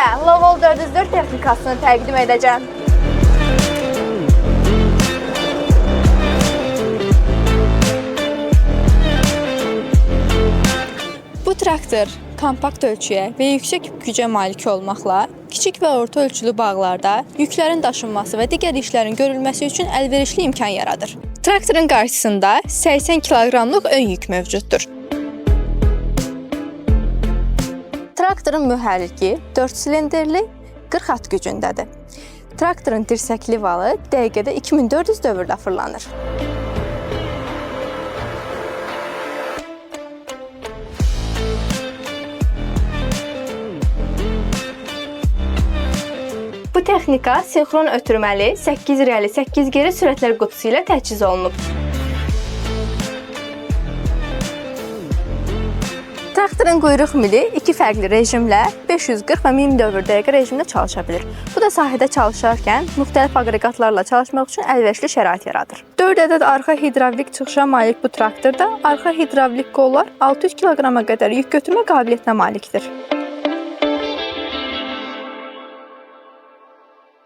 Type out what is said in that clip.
Sizlərə Lovol 404 texnikasını təqdim edəcəm. Bu traktor kompakt ölçüyə və yüksək gücə malik olmaqla kiçik və orta ölçülü bağlarda yüklərin daşınması və digər işlərin görülməsi üçün əlverişli imkan yaradır. Traktorun qarşısında 80 kiloqramlıq ön yük mövcuddur. Traktorun mühərriki 4 silindirli 40 at gücündədir. Traktorun dirsəkli valı dəqiqədə 2400 dövrlə fırlanır. Bu texnika sinxron ötürməli 8 irəli, 8 geri sürətlər qutusu ilə təchiz olunub. Traktorun quyruq mili iki fərqli rejimlə 540 və 1000 dövr dəqiqə rejimdə çalışa bilir. Bu da sahədə çalışarkən müxtəlif aqreqatlarla çalışmaq üçün əlverişli şərait yaradır. 4 ədəd arxa hidravlik çıxışa malik bu traktorda arxa hidravlik qollar 600 kiloqrama qədər yük götürmə qabiliyyətinə malikdir.